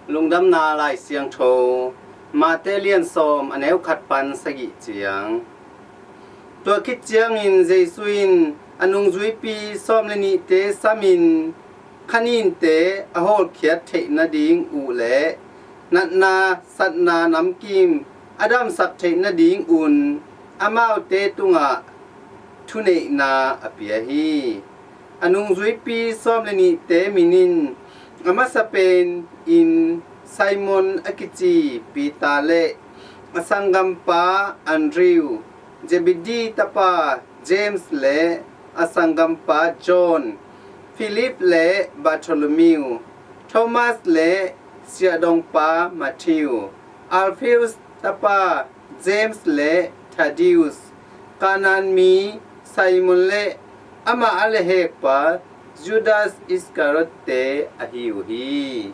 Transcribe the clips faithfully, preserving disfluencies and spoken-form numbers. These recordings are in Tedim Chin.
Lungdamna Lai Siangtho, Mate lian sawm, a neu khat pan sagih ciang. Tua khit ciangin Jesu in a nungzuipi sawm le nihte samin, khaninte a hawlkhiat theih nading uh le natna satna namkim a damsak theih nadingun amaute tungah thuneihna a pia hi. A nungzuipi sawm le nihte min in, a masa pen in Simon a kici Peter le a sanggampa Andrew, Zebedee tapa James le a sanggampa John, Philip le Bartholomew, Thomas le siahdongpa Matthew, Alphaeus tapa James le Thaddeus, Kanaan mi Simon le amah a lehhekpa Judas Iscariot-te ahi uh hi.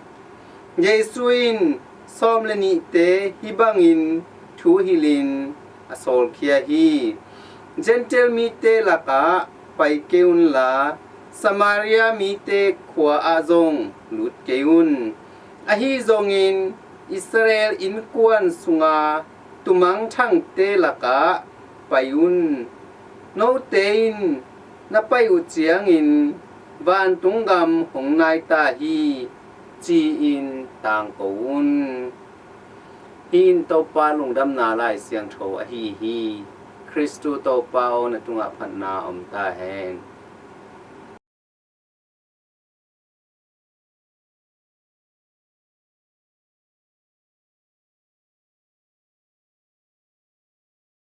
Jesu in sawm le nihte hih bangin thu hilhin a sawlkhia hi. Gentile mite lakah pai kei unla, Samaria mite khua ah zong lut kei un. Ahi zongin Israel innkuan sunga tumangthangte lakah pai un. Note in na pai uh ciangin vantung gam hong nai ta hi, ci-in tangko un. Hih in Topa lungdamna Lai Siangtho ahi hi. Khristu Topa aw, na tungah phatna om ta hen.